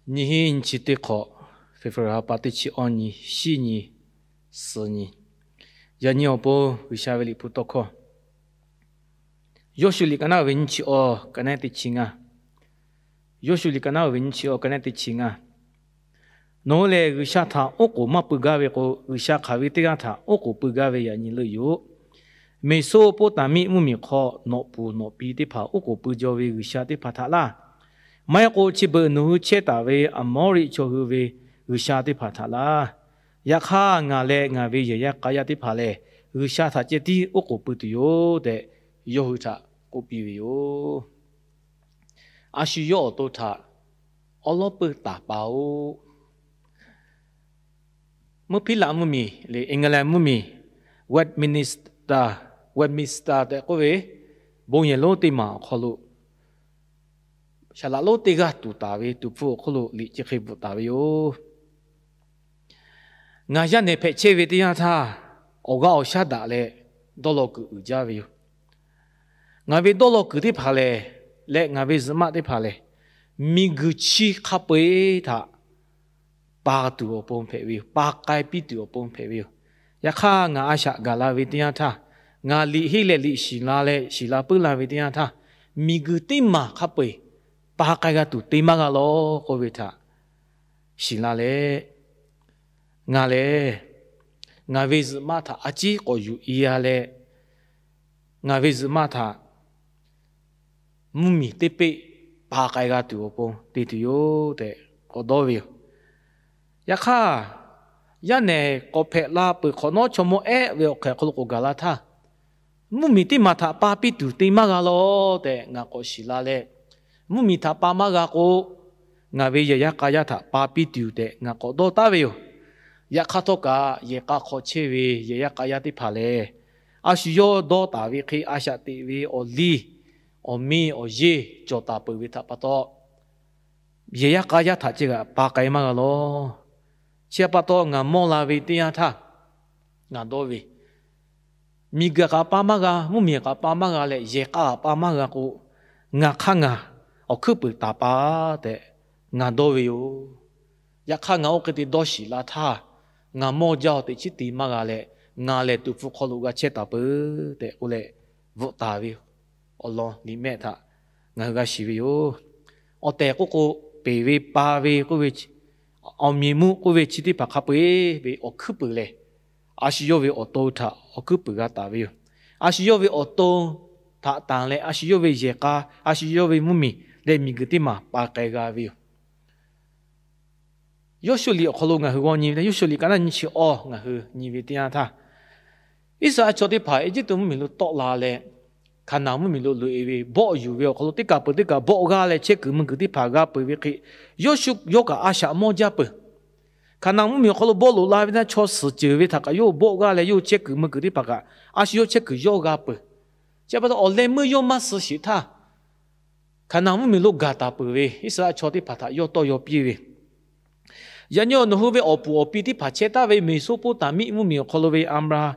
Nyiˇ hinˉ nyiˇ chi teˇ hk'awꞈ, February ha pa teˇ chi awˇ nyi, shiˉ nyi, suhˍ nyi, yaꞈ nyi awˬ pon G'uiˬsha ve Liꞈ hpu tawˇ hkawˇ, Yawˇshuˆ liꞈ ka naˉ ve nyiˇ chi awˇ ka naˉ teˇ chi ngaˇ. Yawˇshuˆ liꞈ ka naˉ ve nyiˇ chi awˇ ka naˉ teˇ chi ngaˇ. Nawˬ hui lehˬ G'uiˬsha htaꞈ oˉ k'oˍ maˇ pui gaˇ ve k'o, G'uiˬsha hk'aˬ ve teˇ g'aˇ htaꞈ oˉ k'oˍ pui gaˇ ve yaꞈ nyi leuˆ yoˬ. Meˍsoˇpoˉtaˍmiˆ mvuhˇmiˬ hk'aw nawꞈ puˍ nawꞈ pi teˇ hpaˍ oˉ k'oˍ pui jaw ve G'uiˬsha teˇ hpaˍ htaꞈ laˇ. Maˇ heˆ k'o chi beuꞈ nawˬ hui chehˇ taˍ ve Aˍmawˇriˆ chaw hui ve g'uiˬsha teˇ hpaˍ htaꞈ laˇ. Yaꞈ hk'aˇ, ngaˬ leh ngaˬ ve yehˬ yaˇ k'a yaˇ teˇ hpaˍ lehˬ, G'uiˬsha htaꞈ ceh tiˉ oˉ k'oˍ pui tuˬ yoˬ tehꞈ, yawˇ hui htaꞈ k'oˆ piˇ ve yoˬ. A shu yawˇ awˬ to htaꞈ awˉ lawˉ peuˇ taˍ paˍ-oˬ. Mvuhˇ hpiˉlaꞈ mvuhˇmiˬ le, England mvuhˇmiˬ, Westminster, Westminster tehꞈ k'oˆ ve bon yehˬ lonˉ teˇ maˬ awˬ hk'aw lo, saˍ laꞈ lonˉ teˇ g'aˇ tuˍ taˍ ve tuˍ hpfuh awˬ hk'oˆ lo liꞈ chi hk'e bvuhꞈ taˍ ve yoˬ. Ngaˬ yaˇ nehˬ hpehꞈ chehˇ ve teˇ yanˇ htaˇ, awˬ g'aˇ awˬ shaˉ daꞈ leh dawˇ law kuiˬ uiˍ jaˇ ve yoˬ. Ngaˬ ve dawˇ law kuiˬ teˇ hpaˍ lehˬ, leh ngaˬ ve zuhꞈ maˆ teˇ hpaˍ lehˬ, miˬguiˬ chi hk'a peu-eˬ htaꞈ pa tuˬ awˬ pon hpehꞈ ve yoˬ. Pa k'ai piˇ tuˬ awˬ pon hpehꞈ ve yoˬ. Yaꞈ hk'aˇ, ngaˬ a shaꞈ gaˬ la ve teˇ yanˇ htaˇ, ngaˬ liꞈ henˇ leh liꞈ shiˍ la leh shiˍ la puiˉ la ve teˇ yanˇ htaˇ, miˬguiˬ teˇ maˬ hk'a peu-eˬ pa k'ai g'a tuˬ te maˇ g'a lawˬ k'oˆ ve htaꞈ shiˍ la leh, ngaˬ lehˬ ngaˬ ve zuhꞈ maˆ htaꞈ a ciˉ k'awꞈ yuˬ i-a leh, ngaˬ ve zuhꞈ maˆ htaꞈ mvuhˇmiˬ teˇ peˆ pa k'ai g'a tuˬ awˬ pon te tuˬ yoˬ tehꞈ k'awꞈ dawˇ ve yoˬ. Yaꞈ hk'aˇ, yaˇ nehˬ k'awꞈ hpehꞈ la peuˬ hk'awꞈ nawˉ chaw mawˇ ehˆ ve awˬ hk'ehꞈ awˬ hk'aw lo k'awꞈ gaˬ la htaˇ, mvuhˇmiˬ teˇ maˬ htaꞈ pa piˇ tuˬ te maˇ g'a lawˬ tehꞈ ngaˬ k'awꞈ shiˍ la leh, mvuhˇmiˬ htaꞈ pa maˇ g'a k'o, ngaˬ ve yehˬ yaˇ k'a yaˇ htaꞈ pa piˇ tuˬ tehꞈ ngaˬ k'awꞈ dawˇ taˉ ve yoˬ. Yaꞈ hk'aˇ htawˇ kaꞈ, yehˬ k'a hk'aw chehˇ ve yehˬ yaˇ k'a yaˇ teˇ hpaˍ lehˬ, a shu yawˇ dawˇ taˍ ve hk'e a shaꞈ teꞈ ve awˬ liˇ, awˬ miˇ awˬ yeˇ cawˬ taˍ peuˬ ve htaꞈ pa taw, yehˬ yaˇ k'a yaˇ htaꞈ ceh kaꞈ pa k'ai maˇ g'a lawˬ. Chi htaꞈ pa taw, ngaˬ mawˇ la ve teˇ yanˇ htaˇ ngaˬ dawˇ ve, miˬguiˬ kaꞈ pa maˇ g'a, mvuhˇmiˬ kaꞈ pa maˇ g'a leh, yehˬ k'a kaꞈ pa maˇ g'a k'o, ngaˬ hk'aˇ ngaˬ awˬ hkuiˉ puiˍ taˍ pa tehꞈ ngaˬ dawˇ ve yoˬ. Yaꞈ hk'aˇ, ngaˬ oˇ hk'e te dawˇ shiˍ la htaˇ, ngaˬ mawˇ jaˇ-oˬ teꞈ chiˉ te maˇ g'a leh, ngaˬ lehˬ tuˍ hpfuh hk'aw lo g'a chehˇ taˍ peuˬ tehꞈ k'oˆ leh bvuhꞈ taˍ ve awˬ lawn liꞈ mehˆ htaꞈ ngaˬ hui g'a shiˍ ve yoˬ. Awˬ tehˬ k'oˆ k'o, peˬ ve pa ve k'oˆ ve, awˬ miˍ mvuhˇ k'oˆ ve chi teˇ hpaˍ hk'a peu-eˬ ve awˬ hkuiˉ puiˍ lehˬ, a shu yawˇ ve awˬ to htaꞈ awˬ hkuiˉ puiˍ g'a taˍ ve yoˬ. A shu yawˇ ve awˬ to htaꞈ tanˬ leh, a shu yawˇ ve yehˬ k'a, a shu yawˇ ve mvuhˇmiˬ leh miˬguiˬ teˇ maˬ pa k'ai g'a ve yoˬ. Yawˇshuˆ liꞈ awˬ hk'aw lo ngaˬ hui g'aw nyi ve, Yawˇshuˆ liꞈ ka naˉ nyiˇ chi awˇ ngaˬ hui nyi ve teˇ yanˇ htaˇ, Iˉsaˍreˍlaˆ chaw teˇ hpaˍ Eˇjiˇtuꞈ mvuhˇmiˬ lo tawˆ la leh, Hkaˍnanˍ mvuhˇmiˬ lo loꞈ-e ve bawˆ yuˬ ve awˬ hk'aw lo teˇ kaˬ peuˬ teˇ kaˬ bawˆ g'aˇ leh chehˇ kuiˬ mui kuiˬ teˇ hpaˍ g'a peuˬ ve hk'e, Yawˇshuˆ yawˇ kaꞈ a shaꞈ mawˇ jaˇ peuˬ. Hkaˍnanˍ mvuhˇmiˬ awˬ hk'aw lo bawˆ loꞈ la ve htaˇ, chaw suhˍ ceuˬ ve htaꞈ kaꞈ yawˇ bawˆ g'aˇ leh, yawˇ chehˇ kuiˬ mui kuiˬ teˇ hpaˍ kaꞈ a shu yawˇ chehˇ kuiˬ yawˇ g'a peuˬ. Chi pa taw, awˬ leh meuˇ yawˇ maˇ suh sheˍ htaˇ, Hkaˍnanˍ mvuhˇmiˬ lo gaˬ taˍ peuˬ ve Iˉsaˍreˍlaˆ chaw teˇ hpaˍ htaꞈ yawˇ tawˇ yaw piˇ ve, yaꞈ nyi nawˬ hui ve awˬ puˍ awˬ pi teˇ hpaˍ chehˇ taˍ ve Meˍsoˇpoˉtaˍmiˆ mvuhˇmiˬ awˬ hk'aw lo ve Aˍbraˍhanˍ,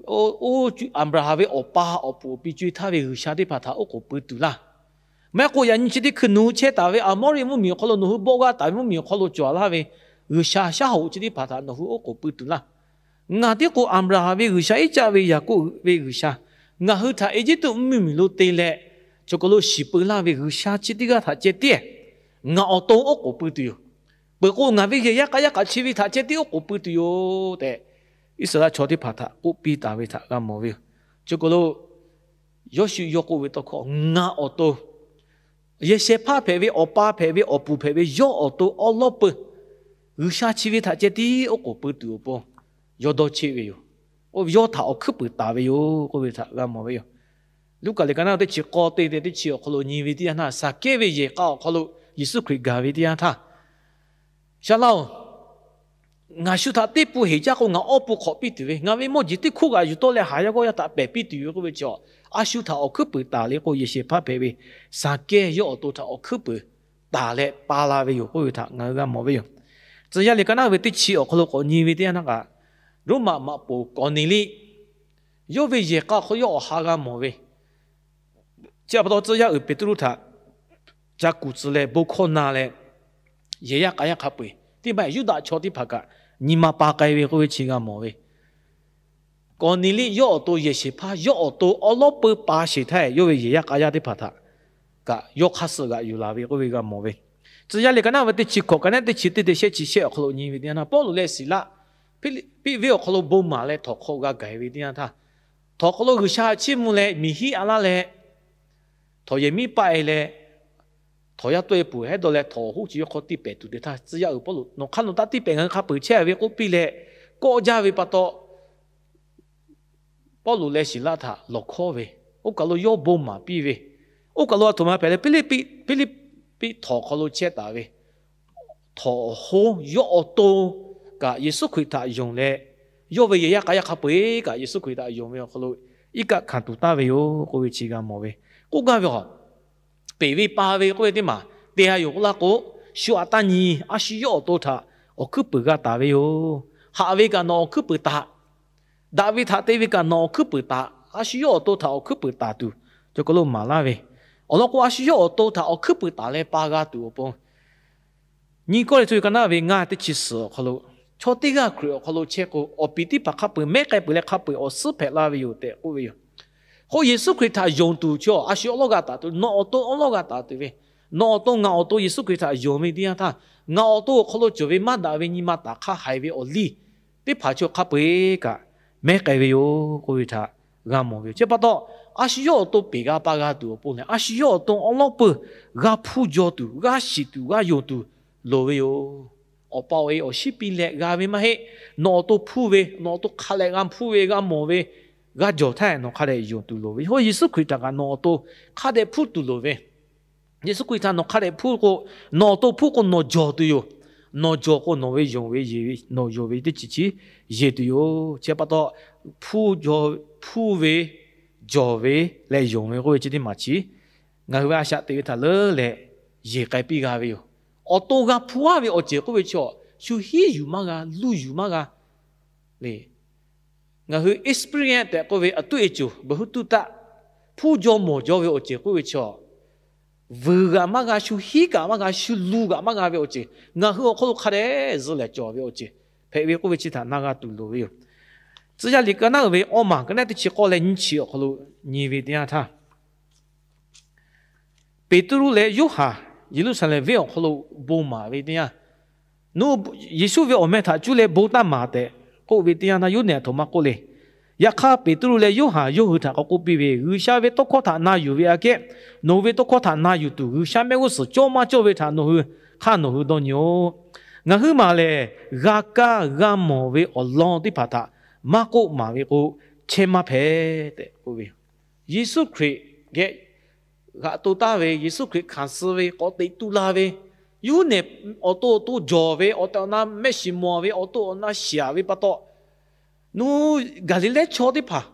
oˇ, Aˍbraˍhanˍ ve awˬ pa awˬ puˍ awˬ pi co-e htaˇ ve G'uiˬsha teˇ hpaˍ htaꞈ oˉ k'oˍ pui tuˬ laˇ. Maˇ heˆ k'o, yaꞈ nyi chi teˇ hkui nawˬ hui chehˇ taˍ ve Aˍmawˇriˆ mvuhˇmiˬ awˬ hk'aw lo nawˬ hui bawˆ g'aˇ taˍ ve mvuhˇmiˬ awˬ hk'aw lo cawˬ laˇ ve G'uiˬsha shaˉ hoꞈ chi teˇ hpaˍ htaꞈ nawˬ hui oˉ k'oˍ pui tuˬ laˇ. Ngaˬ tiˉ k'o, Aˍbraˍhanˍ ve G'uiˬsha, Iˉcaˆ ve, Yaˍkoˆ ve G'uiˬsha, ngaˬ hui htaꞈ Eˇjiˇtuꞈ mvuhˇmiˬ lo te leh chaw kaˬ lo shiˍ peu laˇ ve G'uiˬsha chi teˇ g'aˇ htaꞈ ceh tiˉ ngaˬ awˬ to oˉ k'oˍ pui tuˬ yoˬ. Peuˬ k'o, ngaˬ ve yehˬ yaˇ k'a yaˇ kaꞈ chi ve htaꞈ ceh tiˉ oˉ k'oˍ pui tuˬ yoˬ tehꞈ, Iˉsaˍreˍlaˆ chaw teˇ hpaˍ htaꞈ k'oˆ piˇ taˍ ve htaꞈ g'a mawˬ ve yoˬ. Chi kaˬ lo Yawˇshuˆ yawˇ k'oˆ ve tawˇ hkawˇ, ngaˬ awˬ to yehˬ shehˍ hpaˇ hpehꞈ ve, awˬ pa hpehꞈ ve, awˬ puˍ hpehꞈ ve, yawˇ awˬ to awˉ lawˉ peuˬ G'uiˬsha chi ve htaꞈ ceh tiˉ oˉ k'oˍ pui tuˬ awˬ pon yawˇ dawˇ cheˆ ve yoˬ. Yawˇ htaꞈ awˬ hkuiˉ puiˍ taˍ ve yoˬ k'oˆ ve htaꞈ g'a mawˬ ve yoˬ. Luˉkaꞈ liꞈ ka naˉ teˇ chi k'awˇ teˇ teˇ chi awˬ hk'aw lo nyi ve teˇ yanˇ htaˇ, Zaˍkehˇ ve yehˬ k'a awˬ hk'aw lo Yeˍsuˆ Hkriꞈ gaˬ ve teˇ yanˇ htaˇ, Shaˍ laˇ-oˬ, ngaˬ shu htaꞈ teˇ pun heˍ jaˇ k'o, ngaˬ awˇ pun hk'awꞈ piˇ tuˬ ve, ngaˬ ve mawˇ jeˬ teˇ hkuˇ g'aꞈ yuˬ tawˆ leh haˍ yaˇ g'awˇ yaˇ htaꞈ pehˬ piˇ tuˬ ve k'oˆ ve chi, a shu htaꞈ awˬ hkuiˉ puiˍ taˍ le k'o, yehˬ shehˍ hpaˇ hpehꞈ ve Zaˍkehˇ yawˇ awˬ to htaꞈ awˬ hkuiˉ puiˍ taˍ leh pa la ve yoˬ k'oˆ ve htaꞈ ngaˬ hui g'a mawˬ ve yoˬ. Tcuh yaˇ liꞈ ka naˉ ve teˇ chi awˬ hk'aw lo k'awꞈ nyi ve teˇ yanˇ htaˇ kaꞈ, Roˉmaꞈ maꞈ poˍ Kawˍneˍliˆ, yawˇ ve yehˬ k'a hk'aw yawˇ awˬ ha g'a mawˬ ve, chi pa taw tcuh yaˇ uiˍ Peˍtruˆ htaꞈ ca kuˬ tcuh leh bon hkawˇ na leh, yehˬ yaˇ k'a yaˇ hk'a peu-eˬ teˇ maˇ Yuˇdaꞈ chaw teˇ hpaˍ kaꞈ nyi ma pa k'ai ve k'oˆ ve chi g'a mawˬ ve. Kawˍneˍliˆ yawˇ awˬ to yehˬ shehˍ hpaˇ yawˇ awˬ to awˉ lawˉ peu pa sheˍ htaˇ yawˇ ve yehˬ yaˇ k'a yaˇ teˇ hpaˍ htaꞈ kaꞈ yawˇ hk'aˇ suh g'aꞈ yuˬ laˬ ve k'oˆ ve g'a mawˬ ve. Tcuh yaˇ liꞈ ka naˆ ve teˇ chi hkawꞈ ka naˆ teˇ chi teˇ te shehˆ chi shehˆ awˬ hk'aw lo nyi ve teˇ yanˇ htaˇ, Pawˇluꞈ leh Siˍlaˆ Hpiˇliˇpiˆ venˇ awˬ hk'aw lo bon maˍ leh htawnˍ hk'aw g'a gaˬ ve teˇ yanˇ htaˇ, htawnˍ hk'aw lo G'uiˬsha chiˇ mvuh leh miˬ hiˉ a laˇ leh, htawnˍ yehˬ miˉ paˆ e leh, htawnˍ yaˇ tawˆ e peuˬ hehˉ dawˇ leh htawnˍ awˬ hoˉ chi yawˇ hk'aw tiˇ pehˍ tuˬ te htaˇ, tcuh yaˇ uiˍ Pawˇluꞈ, nawˬ hk'aˇ nawˬ taˇ tiˇ pehˍ, ngaˬ hui hk'a peu-eˬ chehˇ ve k'oˆ piˇ leh kawˆ jaˇ ve pa taw, Pawˇluꞈ leh Siˍlaˆ htaꞈ lawˬ hkawˉ ve, oˇ kaˬ lo yawˇ bon maˍ piˇ ve, oˇ kaˬ lo a htoꞈ ma hpehꞈ leh Hpiˇliˇpiˆ, Hpiˇliˇpiˆ htawnˍ hk'aw lo chehˇ taˍ ve htawnˍ awˬ hoˉ yawˇ awˬ to kaꞈ Yeˍsuˆ Hkriꞈ htaꞈ yonˍ leh, yawˇ ve yehˬ yaˇ k'a yaˇ hk'a peu-eˬ kaꞈ Yeˍsuˆ Hkriꞈ htaꞈ yonˍ ve awˬ hk'aw lo iˉ kaˆ hkanˍ tuˬ taˍ ve yoˬ k'oˆ ve chi g'a mawˬ ve. K'oˆ gaˇ ve a, peˬ ve pa ve k'oˆ ve teˇ maˬ te g'a yoˬ k'oˆ laˇ k'o, shu aꞈ taˇ nyi, a shu yawˇ awˬ to htaꞈ awˬ hkuiˉ puiˍ g'a taˍ ve yoˬ. Haꞈ ve kaꞈ nawˬ awˬ hkuiˉ puiˍ taˍ, daꞈ ve htaꞈ te ve kaꞈ nawˬ awˬ hkuiˉ puiˍ taˍ, a shu yawˇ awˬ to htaꞈ awˬ hkuiˉ puiˍ taˍ tuˬ cawˬ k'o lo maˍ laˇ ve. Awˬ lawn k'o, a shu yawˇ awˬ to htaꞈ awˬ hkuiˉ puiˍ taˍ leh pa g'a tuˬ awˬ pon, nyi kawˇ leh co ve ka naˆ ve ngaˇ teˇ chi suhˍ awˬ hk'aw lo, chaw teˇ g'aˇ Hkriꞈ awˬ hk'aw lo chehˇ k'o, awˬ piˍ teˇ hpaˍ hk'a peu-eˬ mehˉ k'ai peuˬ leh hk'a peu-eˬ awˬ suhˉ hpehꞈ la ve yoˬ tehꞈ k'oˆ ve yoˬ. K'o Yeˍsuˆ Hkriꞈ htaꞈ yonˍ tuˬ chi a shu awˉ lawˉ g'a taˍ tuˬ, nawˬ awˬ to awˉ lawˉ g'a taˍ tuˬ ve, nawˬ awˬ to ngaˬ awˬ to Yeˍsuˆ Hkriꞈ htaꞈ yonˍ ve teˇ yanˇ htaˇ, ngaˬ awˬ to awˬ hk'aw lo cawˬ ve maˇ daꞈ ve nyi ma taˍ hk'a haiˬ ve awˬ liˇ teˇ hpaˍ chi hk'a peu-eˬ kaꞈ mehˉ k'ai ve yoˬ k'oˆ ve htaꞈ g'a mawˬ ve yoˬ. Chi pa taw, a shu yawˇ awˬ to peˬ g'a pa g'a tuˬ awˬ pon lehˬ, a shu yawˇ awˬ to awˉ lawˉ peuˬ g'a hpuˇ jaw tuˬ, g'a shiˍ tuˬ, g'a yonˍ tuˬ loˍ ve yoˬ. Awˬ pa awˬ e awˬ shiˉ piˇ leh g'a ve maˇ heˆ. Nawˬ awˬ to hpuˇ ve, nawˬ awˬ to hk'a dehꞈ g'a hpuˇ ve, g'a mawˬ ve, g'a jawˬ htaˇ nawˬ hk'a dehꞈ yonˍ tuˬ loˍ ve. Yawˇ Yeˍsuˆ Hkriꞈ htaꞈ kaꞈ nawˬ awˬ to hk'a dehꞈ hpuˇ tuˬ loˍ ve. Yeˍsuˆ Hkriꞈ htaꞈ nawˬ hk'a dehꞈ hpuˇ k'o, nawˬ awˬ to hpuˇ k'o nawˬ jawˬ tuˬ yoˬ. Nawˬ jawˬ k'o nawˬ ve yonˍ ve, nawˬ yonˍ ve teˇ chi chi yeˬ tuˬ yoˬ. Chi pa taw, hpuˇ ve, jawˬ ve leh yonˍ ve k'oˆ ve chi teˇ maˬ chi ngaˬ hui ve a shaꞈ teꞈ ve htaꞈ leuˉ leh yeˬ k'ai piˇ g'a ve yoˬ. Awˬ to g'a hpuˇ aˉ ve awˬ ceuˬ k'oˆ ve chi, shu hiˉ yuˬ maˇ g'a, luˇ yuˬ maˇ g'a le. Ngaˬ hui experience tehꞈ k'oˆ ve a tuˉ e coˬ bvuhꞈ hu tuˇ taˆ, hpuˇ jaw mawˬ jaw ve awˬ ceuˬ k'oˆ ve chi, vuiˬ g'aꞈ maˇ g'a, shu hiˉ kaꞈ maˇ g'a, shu luˇ g'aꞈ maˇ g'a ve awˬ ceuˬ, ngaˬ hui awˬ hk'aw lo hk'a dehꞈ zuhꞈ lehˬ cawˬ ve awˬ ceuˬ hpehꞈ ve k'oˆ ve chi htaꞈ na g'a tuˬ loˍ ve yoˬ. Tcuh yaˇ liꞈ ka naˆ ve awˇ maˬ ka naˆ teˇ chi k'awˇ leh nyiˇ chi awˬ hk'aw lo nyi ve teˇ yanˇ htaˇ, Peˍtruˆ leh Yoˇhanˬ Yeˍruˆsaˍlehnˍ venˇ awˬ hk'aw lo bon maˍ ve teˇ yanˇ, nawˬ Yeˍsuˆ ve awˬ meh htaꞈ cuˇ leh bon taˇ maˍ tehꞈ k'oˆ ve teˇ yanˇ htaˇ, yawˇ nehˬ aˬ htoꞈ ma k'oˆ le. Yaꞈ hk'aˇ, Peˍtruˆ leh Yoˇhanˬ yawˇ hui htaꞈ k'awꞈ k'oˆ piˇ ve, G'uiˬsha ve tawˇ hkawˇ htaꞈ na yuˬ ve aꞈ kehˉ, nawˬ hui ve tawˇ hkawˇ htaꞈ na yuˬ tuˬ G'uiˬsha mehˆ g'uˇ suhˍ cawˇ maˇ cawˇ ve htaꞈ nawˬ hui hk'aˇ nawˬ hui dawˇ nyi-oˬ. Ngaˬ huiˉ maˬ lehˬ, g'a kaˇ g'a mawˬ ve awˬ lawn teˇ hpaˍ htaꞈ maˇ k'oˆ maˍ ve k'o, chehˇ maˇ hpehꞈ tehꞈ k'oˆ ve yoˬ. Yeˍsuˆ Hkriꞈ geh g'aꞈ to taˍ ve, Yeˍsuˆ Hkriꞈ hkanˍ suh ve, k'awꞈ teꞈ tu la ve, yawˇ nehˬ awˬ to awˬ to jawˬ ve, awˬ tehˬ awˬ na mehˆ shiˍ mawˬ ve, awˬ to awˬ na shiˍ ve pa taw, nawˬ Gaˍliˍlehˇ chaw teˇ hpaˍ,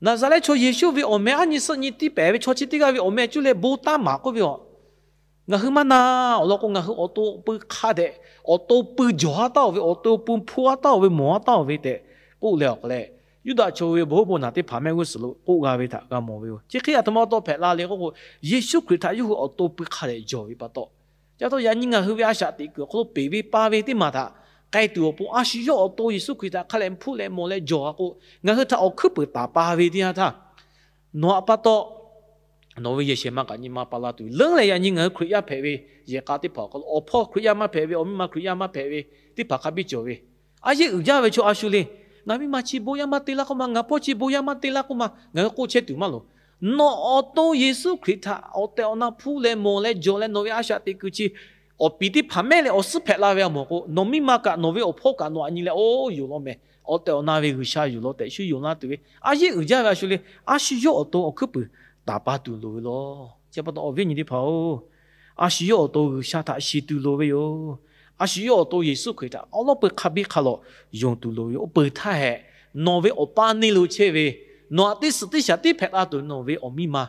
Naˍzaˍrehˆ chaw Yeˍsuˆ ve awˬ meh aˉ nyi suhˆ nyi tiˇ pehˍ ve chaw chi teˇ g'aˇ ve awˬ meh cuˇ leh bon taˇ maˍ k'oˆ ve yoˬ. Ngaˬ hui maˇ na. Awˬ lawn k'o, ngaˬ hui awˬ to pui hk'a dehꞈ, awˬ to pui jawˬ haˉ taˉ-oˬ ve, awˬ to pui hpuˇ haˉ taˉ-oˬ ve, mawˬ haˉ taˉ-oˬ ve tehꞈ k'oˆ leh awˬ hk'aw leh, Yuˇdaꞈ chaw ve bon hoˉ bon naˬ teˇ hpaˍ mehˆ g'uˇ suhˍ lo k'oˆ g'a ve htaꞈ g'a mawˬ ve yoˬ. Chi hk'e aˬ htoꞈ ma taw hpehꞈ la le k'oˆ k'o, Yeˍsuˆ Hkriꞈ htaꞈ yawˇ hui awˬ to pui hk'a dehꞈ jawˬ ve pa taw, ca taw yaꞈ nyi ngaˬ hui ve a shaꞈ teꞈ kuiˬ awˬ hk'aw lo peˬ ve pa ve teˇ maˬ htaꞈ k'ai tuˬ awˬ pon, a shu yawˇ awˬ to Yeˍsuˆ Hkriꞈ htaꞈ hk'a leh hpuˇ leh mawˬ leh jawˬ a k'o, ngaˬ hui htaꞈ awˬ hkuiˉ puiˍ taˍ pa ve teˇ yanˇ htaˇ, nawˬ htaꞈ pa taw nawˬ ve yehˬ shehˍ ma kaꞈ nyi ma pa la tuˬ, leuˉ leh yaꞈ nyi ngaˬ hui Hkriꞈ yaˇ hpehꞈ ve yehˬ k'a teˇ hpaˍ awˬ hk'aw lo, awˬ hpawˇ Hkriꞈ yaˇ maˇ hpehꞈ ve, awˬ miˇ ma Hkriꞈ yaˇ maˇ hpehꞈ ve teˇ hpaˍ hk'a biˇ cawˬ ve, a yeˉ uiˍ jaˇ ve chaw a shu le. Ngaˬ miˇ ma chi bon yaˇ maˇ te laˇ k'oˆ ma, ngaˬ hpawˇ chi bon yaˇ maˇ te laˇ k'oˆ ma, ngaˬ hui k'oˆ chehˇ tuˬ maˇ loˍ. Nawˬ awˬ to Yeˍsuˆ Hkriꞈ htaꞈ awˬ tehˬ awˬ na hpuˇ leh mawˬ leh jawˬ leh nawˬ ve a shaꞈ teꞈ kuiˬ chi awˬ piˍ teˇ hpaˍ mehˆ leh awˬ suhˉ hpehꞈ la ve a mawˬ k'o, nawˬ miˇ ma kaꞈ nawˬ ve awˬ hpawˇ kaꞈ nawˬ aꞈ nyi leh oˇ yoˬ law meh. Awˬ tehˬ awˬ na ve G'uiˬsha yoˬ law tehꞈ shu yonˍ laˇ tuˬ ve, a yeˉ uiˍ jaˇ ve a shu le. A shu yawˇ awˬ to awˬ hkuiˉ puiˍ taˍ pa tuˬ loˍ ve law. Chi pa taw awˬ viˉ nyi teˇ hpaˍ-oˬ, a shu yawˇ awˬ to G'uiˬsha htaꞈ shiˍ tuˬ loˍ ve yoˬ. A shu yawˇ awˬ to Yeˍsuˆ Hkriꞈ htaꞈ awˉ lawˉ peu hk'a biˇ hk'a lawꞈ yonˍ tuˬ loˍ ve yoˬ. Oˇ peu htaˇ hehꞈ, nawˬ ve awˬ pa neˇ lo chehˇ ve, nawˬ htaꞈ teˇ suhˍ teˇ shaˍ tiˉ hpehꞈ la tuˬ nawˬ ve awˬ miˇ ma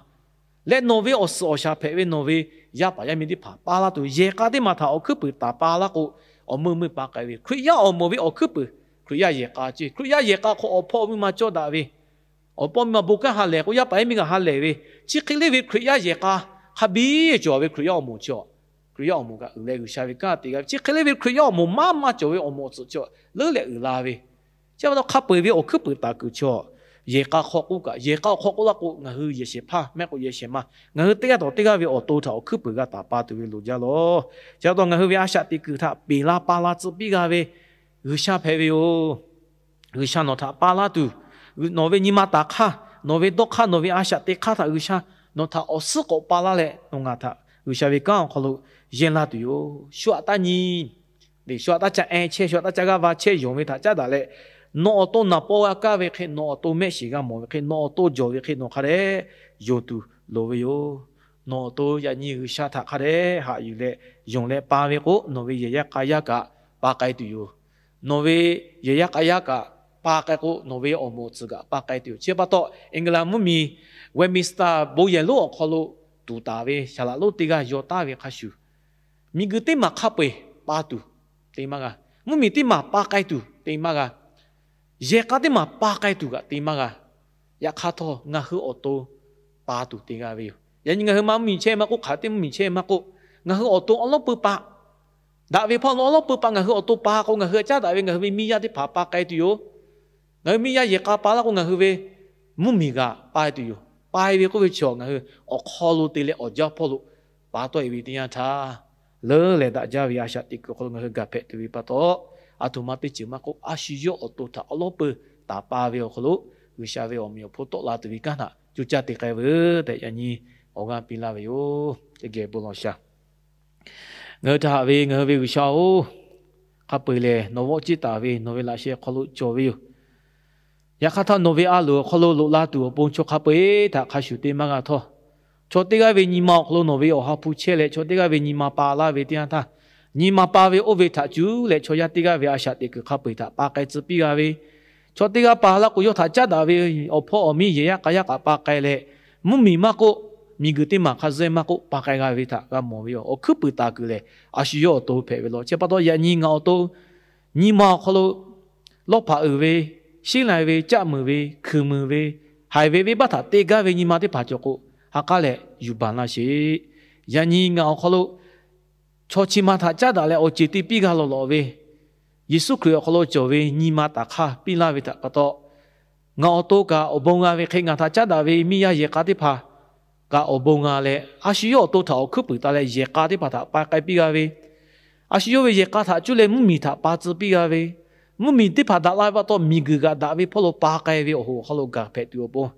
leh nawˬ ve awˬ suhˍ awˬ shaˍ hpehꞈ ve nawˬ ve yaˇ paˍ yaˇ miˇ teˇ hpaˍ pa la tuˬ, yehˬ k'a teˇ maˬ htaꞈ awˬ hkuiˉ puiˍ taˍ pa laˇ k'o, awˬ meuˇ meuˇ pa k'ai ve. Hkriꞈ yaˇ awˬ moˍ ve awˬ hkuiˉ puiˍ, Hkriꞈ yaˇ yehˬ k'a ce, Hkriꞈ yaˇ yehˬ k'a hk'aw awˬ hpawˇ awˬ miˇ ma cawˇ daꞈ ve, awˬ hpawˇ miˇ ma bon kanˉ ha lehˬ k'o, yaˇ paˍ yaˇ miˇ g'aꞈ ha lehˬ ve, chi hk'e le ve Hkriꞈ yaˇ yehˬ k'a hk'a biˇ cawˬ ve Hkriꞈ yaˇ awˬ moˍ chi awˬ Hkriꞈ yaˇ awˬ moˍ kaꞈ uiˍ leh G'uiˬsha ve kanˉ te g'a ve. Chi hk'e le ve Hkriꞈ yaˇ awˬ moˍ maˇ maˇ cawˬ ve awˬ moˍ awˬ tsuhꞈ chaw leuˉ leh uiˍ la ve. Chi pa taw hk'a peu-eˬ ve awˬ hkuiˉ puiˍ taˍ kuiˬ chaw, yehˬ k'a hk'aw k'oˆ kaꞈ, yehˬ k'a awˬ hk'aw k'oˆ laˇ k'o, ngaˬ hui yehˬ shehˍ hpaˇ mehˆ k'o yehˬ shehˍ ma, ngaˬ hui teˇ g'aˇ dawˬ teˇ g'aˇ ve awˬ to htaꞈ awˬ hkuiˉ puiˍ g'a taˍ pa tuˬ ve loˍ jaˇ lawˬ. Chi pa taw ngaˬ hui ve a shaꞈ teꞈ kuiˬ htaꞈ peˬ la pa la tcuh piˇ g'a ve G'uiˬsha hpehꞈ ve yoˬ. G'uiˬsha nawˬ htaꞈ pa laˇ tuˬ, nawˬ ve nyi ma taˍ hk'aˇ, nawˬ ve dawˇ hk'aˇ, nawˬ ve a shaꞈ teꞈ hk'aˇ htaꞈ G'uiˬsha nawˬ htaꞈ awˬ suhˉ k'awꞈ pa laˇ leh, nawˬ ngaˬ htaꞈ G'uiˬsha ve kanˉ awˬ hk'aw lo yehˇ laˇ tuˬ yoˬ. Shu aꞈ taˇ nyi, shu aꞈ taˇ ca e chehˇ, shu aꞈ taˇ ca g'aˇ va chehˇ yonˍ ve htaꞈ caˉ daꞈ leh, nawˬ awˬ to naˍ paw g'a kaˇ ve hk'e, nawˬ awˬ to mehˆ shiˍ g'a mawˬ ve hk'e, nawˬ awˬ to jawˬ ve hk'e nawˬ hk'a dehꞈ yonˍ tuˬ loˍ ve yoˬ. Nawˬ awˬ to yaꞈ nyi G'uiˬsha htaꞈ hk'a dehꞈ haꞈ yuˬ leh yonˍ leh pa ve k'o, nawˬ ve yehˬ yaˇ k'a yaˇ kaꞈ pa k'ai tuˬ yoˬ. Nawˬ ve yehˬ yaˇ k'a yaˇ kaꞈ pa k'ai k'o, nawˬ ve awˬ moˍ awˬ tcuhˍ kaꞈ pa k'ai tuˬ yoˬ. Chi pa taw England mvuhˇmiˬ Westminster bon yehˬ lonˉ awˬ hk'aw lo tuˍ taˍ ve saˍ laꞈ lonˉ teˇ g'aˇ yaw taˍ ve hk'a shuˍ, miˬguiˬ teˇ maˬ hk'a peu-eˬ pa tuˬ te maˇ g'a. Mvuhˇmiˬ teˇ maˬ pa k'ai tuˬ te maˇ g'a. Yehˬ k'a teˇ maˬ pa k'ai tuˬ kaꞈ te maˇ g'a. Yaꞈ hk'aˇ htawˇ, ngaˬ hui awˬ to pa tuˬ te g'a ve yoˬ. Yaꞈ nyi ngaˬ hui ma mvuhˇmiˬ chehˇ maˇ k'oˆ, hk'aˬ teˇ mvuhˇmiˬ chehˇ maˇ k'oˆ, ngaˬ hui awˬ to awˬ lawˉ peuˬ paˍ daꞈ ve hpawˇ lo awˬ lawˉ peuˬ paˍ ngaˬ hui awˬ to pa k'o, ngaˬ hui caˉ daꞈ ve ngaˬ hui ve miˇ yaˇ teˇ hpaˍ pa k'ai tuˬ yoˬ. Ngaˬ hui miˇ yaˇ yehˬ k'a pa laˇ k'o, ngaˬ hui ve mvuhˇmiˬ g'aꞈ pa tuˬ yoˬ. Pa-e ve k'oˆ ve chi ngaˬ hui awˬ hk'aw lo te leh awˬ jaˇ hpawˇ lo pa tawˆ-e ve teˇ yanˇ htaˇ, leuˉ leh daꞈ jaˇ ve a shaꞈ teꞈ kuiˬ awˬ hk'aw lo ngaˬ hui gaˬ hpehꞈ tuˬ ve pa taw, aˬ htoꞈ ma teˇ ceuˬ maˇ k'oˆ, a shu yawˇ awˬ to htaꞈ awˬ lawˉ peuˬ taˍ pa ve awˬ hk'aw lo G'uiˬsha ve awˬ meꞈ awˬ hponˇ tawˆ la tuˬ ve kanˉ htaꞈ coˇ caˇ te k'ai veuˬ tehꞈ yaꞈ nyi awˬ g'aˇ piˇ laˇ ve yoˬ. Teˇ geh bon lawˬ shaˍ. Ngaˬ hui htaꞈ haꞈ ve ngaˬ hui ve G'uiˬsha-oˬ, hk'a peu-eˬ lehˬ nawˬ vawˆ ciˇ taˍ ve nawˬ ve laꞈ sheh awˬ hk'aw lo cawˬ ve yoˬ. Yaꞈ hk'aˇ htawˇ, nawˬ ve a loˍ awˬ hk'aw lo loꞈ la tuˬ awˬ pon chaw hk'a peu-eˬ htaꞈ hk'a shuˍ te maˇ g'a htawˇ, chaw teˇ g'aˇ ve nyi ma awˬ hk'aw lo nawˬ ve awˬ ha hpu chehˇ leh, chaw teˇ g'aˇ ve nyi ma pa laˇ ve teˇ yanˇ htaˇ, nyi ma pa ve oˇ ve htaꞈ cuˉ leh chaw yaˇ teˇ g'aˇ ve a shaꞈ teꞈ kuiˬ hk'a peu-eˬ htaꞈ pa k'ai tcuh piˇ g'a ve, chaw teˇ g'aˇ pa laˇ k'o, yawˇ htaꞈ caˉ daꞈ ve awˬ hpawˇ awˬ miˇ yehˬ yaˇ k'a yaˇ kaꞈ pa k'ai leh, mvuhˇmiˬ maˇ k'oˆ, miˬguiˬ teˇ maˬ hk'a zuhˆ maˇ k'oˆ, pa k'ai g'a ve htaꞈ g'a mawˬ ve yoˬ. Awˬ hkuiˉ puiˍ taˍ kuiˬ lehˬ, a shu yawˇ awˬ to hpehꞈ ve lawˬ. Chi pa taw yaꞈ nyi ngaˬ awˬ to nyi ma awˬ hk'aw lo lawˇ hpaꞈ uiˍ ve, sheˉ lai ve, caˆ muiˬ ve, hkuiˬ muiˬ ve, haiˬ ve venˇbaˆ htaꞈ te gaˇ ve nyi ma teˇ hpaˍ cawˬ k'o, ha k'aˉ leh yuˬ baˬ laˇ sheˍ. Yaꞈ nyi ngaˬ awˬ hk'aw lo chaw chi ma htaꞈ caˉ daꞈ leh awˬ ceˬ te piˇ g'a lawˬ lawˬ ve, Yeˍsuˆ Hkriꞈ awˬ hk'aw lo cawˬ ve nyi ma taˍ hk'aˇ piˇ laˇ ve htaꞈ pa taw, ngaˬ awˬ to kaꞈ awˬ bon g'a ve hk'e, ngaˬ htaꞈ caˉ daꞈ ve miˇ yaˇ yehˬ k'a teˇ hpaˍ kaꞈ awˬ bon g'a leh, a shu yawˇ awˬ to htaꞈ awˬ hkuiˉ puiˍ taˍ leh yehˬ k'a teˇ hpaˍ htaꞈ pa k'ai piˇ g'a ve, a shu yawˇ ve yehˬ k'a htaꞈ cuˇ leh mvuhˇmiˬ htaꞈ pa tcuh piˇ g'a ve, mvuhˇmiˬ teˇ hpaˍ daꞈ la ve pa taw, miˬguiˬ g'aꞈ daꞈ ve hpawˇ lo pa k'ai ve awˬ hoꞈ awˬ hk'aw lo gaˬ hpehꞈ tuˬ awˬ pon,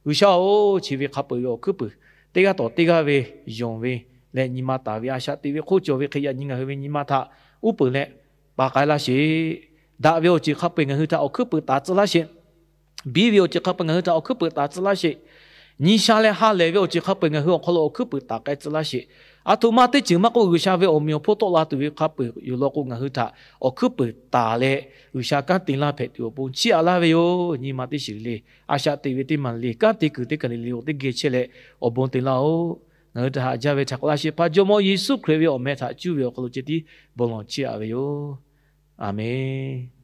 G'uiˬsha-oˬ, chi ve hk'a peu-eˬ ve awˬ hkuiˉ puiˍ teˇ g'aˇ tawˍ teˇ g'aˇ ve yonˍ ve leh nyi ma taˍ ve a shaꞈ teꞈ ve hk'oˆ cawˬ ve hk'e, yaꞈ nyi ngaˬ hui ve nyi ma htaꞈ uˉ peunˍ leh pa k'ai laˇ sheˍ. Daꞈ ve awˬ ceuˬ hk'a peu-eˬ ngaˬ hui htaꞈ awˬ hkuiˉ puiˍ taˍ tcuh laˇ sheˍ. Biˇ ve awˬ ceuˬ hk'a peu-eˬ ngaˬ hui htaꞈ awˬ hkuiˉ puiˍ taˍ tcuh laˇ sheˍ. Nyi sha leh ha lehˬ ve awˬ ceuˬ hk'a peu-eˬ ngaˬ hui awˬ hk'aw lo awˬ hkuiˉ puiˍ taˍ k'ai tcuh laˇ sheˍ. Aˬ htoꞈ ma teˇ ceuˬ maˇ k'oˆ, G'uiˬsha ve awˬ meꞈ awˬ hponˇ tawˆ la tuˬ ve hk'a peu-eˬ yoˬ law k'o, ngaˬ hui htaꞈ awˬ hkuiˉ puiˍ taˍ leh G'uiˬsha kanˉ te laˇ hpehꞈ tuˬ awˬ pon chiˇ aꞈ laˇ ve yoˬ. Nyi ma teˇ shiˍ le, a shaꞈ teꞈ ve teˇ maˬ le, kanˉ te kuiˬ teˇ kaˬ le le, awˬ teˇ geh chehˇ leh awˬ bon te laˇ-oˆ. Ngaˬ hui htaꞈ haꞈ jaˇ ve htaꞈ k'awꞈ laˇ sheˍ. Hpaˍ Jawˇmawˇ Yeˍsuˆ Hkriꞈ ve awˬ meh htaꞈ cuˇ ve awˬ hk'aw lo ceh tiˉ bon lawˬ chiˇ aꞈ ve yoˬ. Aˬmenˍ.